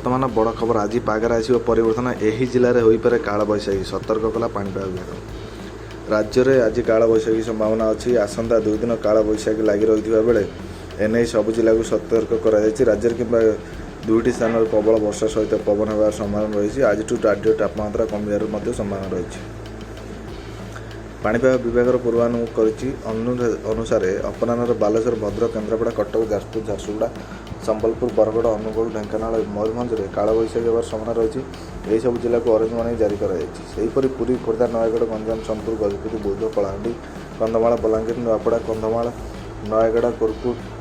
ବର୍ତ୍ତମାନ ବଡ଼ ଖବର, ଆଜି ପାଗରେ ଆସିବ ପରିବର୍ତ୍ତନ। ଏହି ଜିଲ୍ଲାରେ ହୋଇପାରେ କାଳବୈଶାଖୀ, ସତର୍କ କଲା ପାଣିପାଗ ବିଭାଗ। ରାଜ୍ୟରେ ଆଜି କାଳବୈଶାଖୀ ସମ୍ଭାବନା ଅଛି। ଆସନ୍ତା 2 ଦିନ କାଳବୈଶାଖୀ ଲାଗି ରହିଥିବା ବେଳେ ଏନେଇ ସବୁ ଜିଲ୍ଲାକୁ ସତର୍କ କରାଯାଇଛି। ରାଜ୍ୟରେ କିମ୍ବା ଦୁଇଟି ସ୍ଥାନରେ ପ୍ରବଳ ବର୍ଷା ସହିତ ପବନ ହେବାର ସମ୍ଭାବନା ରହିଛି। ଆଜିଠୁ ରାଜ୍ୟ ତାପମାତ୍ରା କମିବାର ମଧ୍ୟ ସମ୍ଭାବନା ରହିଛି। ପାଣିପାଗ ବିଭାଗର ପୂର୍ବାନୁମାନ କରିଛି ଅନୁସାରେ ଅପରାହ୍ନରେ ବାଲେଶ୍ୱର, ଭଦ୍ରକ, କେନ୍ଦ୍ରାପଡ଼ା, କଟକ, ଯାଜପୁର, ଝାରସୁଗୁଡ଼ା, ସମ୍ବଲପୁର, ବରଗଡ଼, ଅନୁଗୁଳ, ଢେଙ୍କାନାଳ, ମୟୂରଭଞ୍ଜରେ କାଳବୈଶାଖୀ ହେବାର ସମ୍ଭାବନା ରହିଛି। ଏହିସବୁ ଜିଲ୍ଲାକୁ ଅରେଞ୍ଜ ୱାର୍ଣ୍ଣିଂ ଜାରି କରାଯାଇଛି। ସେହିପରି ପୁରୀ, ଖୋର୍ଦ୍ଧା, ନୟାଗଡ଼, ଗଞ୍ଜାମ, ସୋନପୁର, ଗଜପତି, ବୌଦ୍ଧ, କଳାହାଣ୍ଡି, କନ୍ଧମାଳ, ବଲାଙ୍ଗୀର, ନୂଆପଡ଼ା, କନ୍ଧମାଳ, ନୟାଗଡ଼,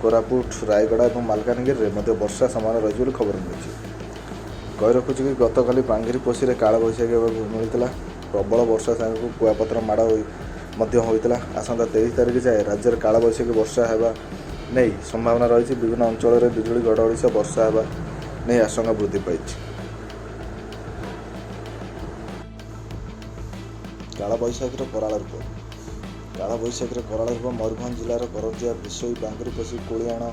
କୋରାପୁଟ, ରାୟଗଡ଼ା ଏବଂ ମାଲକାନଗିରିରେ ମଧ୍ୟ ବର୍ଷା ସମ୍ଭାବନା ରହିଛି ବୋଲି ଖବର ମିଳିଛି। କହି ରଖୁଛୁ କି, ଗତକାଲି ବାଙ୍ଗିରିପୋଷିରେ କାଳବୈଶାଖୀ ହେବାକୁ ମିଳିଥିଲା। ପ୍ରବଳ ବର୍ଷା ସାଙ୍ଗକୁ କୁଆପଥର ମାଡ଼ ହୋଇ ମଧ୍ୟ ହୋଇଥିଲା। ଆସନ୍ତା 23 ତାରିଖ ଯାଏ ରାଜ୍ୟରେ କାଳବୈଶାଖୀ ବର୍ଷା ହେବା ନେଇ ସମ୍ଭାବନା ରହିଛି। ବିଭିନ୍ନ ଅଞ୍ଚଳରେ ବିଜୁଳି, ଘଡ଼ଘଡ଼ି ସହ ବର୍ଷା ହେବା ନେଇ ଆଶଙ୍କା ବୃଦ୍ଧି ପାଇଛି। କାଳବୈଶାଖୀର କରାଳ ରୂପ। କାଳବୈଶାଖୀର କରାଳ ରୂପ। ମୟୂରଭଞ୍ଜ ଜିଲ୍ଲାର କରଞ୍ଜିଆ, ବିଶୋଇ, ବାଙ୍ଗିରିପୋଷି, କୁଳିଅଣା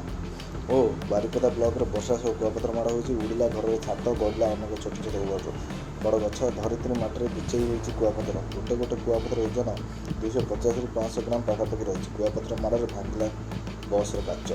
ଓ ବାରିପଦା ବ୍ଲକରେ ବର୍ଷା ସହ କୁଆପଥର ମାଡ଼ ହୋଇଛି। ଉଡ଼ିଲା ଘରର ଛାତ, ଗଡ଼ିଲା ଅନେକ ଛୋଟ ଛୋଟ ବଡ଼ ଗଛ। ଧରିତ୍ରୀ ମାଟିରେ ବିଛେଇ ହୋଇଛି କୁଆପଥର। ଗୋଟେ ଗୋଟେ କୁଆପଥର ଓଜନ 250ରୁ 500 ଗ୍ରାମ ପାଖାପାଖି ରହିଛି। କୁଆପଥର ମାଡ଼ରେ ଭାଙ୍ଗିଲା ବସ୍ର କାଚ।